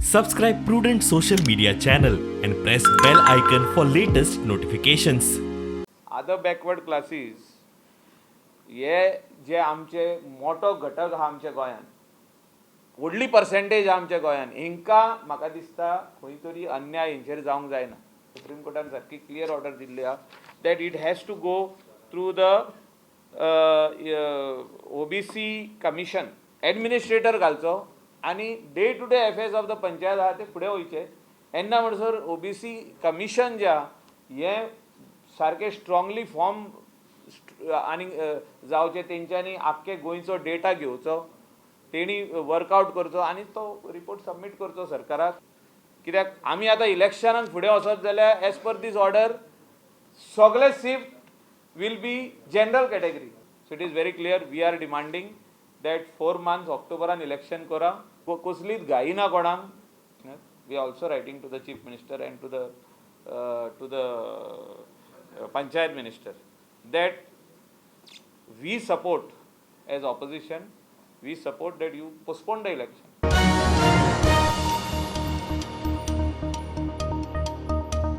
Subscribe Prudent Social Media channel and press bell icon for latest notifications. Other backward classes हे जे आमचे मोटो घटक आहा आमच्या गोंयांत, व्हडली पर्सेंटेज आहा आमच्या गोंयांत, हेंकां म्हाका दिसता खंय तरी अन्याय हेंचेर जावंक जायना. सुप्रीम कोर्टान सारकी क्लियर ऑर्डर दिल्ली आहा that it has to go through the OBC commission. Administrator घालचो आनी day to day affairs of the panchayat आहा ते फुडें वयचे. येन्ना म्हणसर ओबीसी कमिशन जें आहा हें सारकें स्ट्रांगली फॉर्म आनी जावचें. तेंच्यांनी आख्खे गोंयचो डेटा घेवचो, तेणी वर्कआवट करचो आनी तो रिपोर्ट सबमीट करचो सरकाराक. कित्याक आमी आतां इलेक्शनाक फुडें वचत जाल्यार एज पर दीस ऑर्डर सगळे shift will be general category. So it is very clear, we are demanding that 4 months, ऑक्टोबरान election करा. कसलीच घाई ना कोणाक. We also writing to the Chief Minister and to the Panchayat Minister that we support, as opposition, we support that you postpone the election.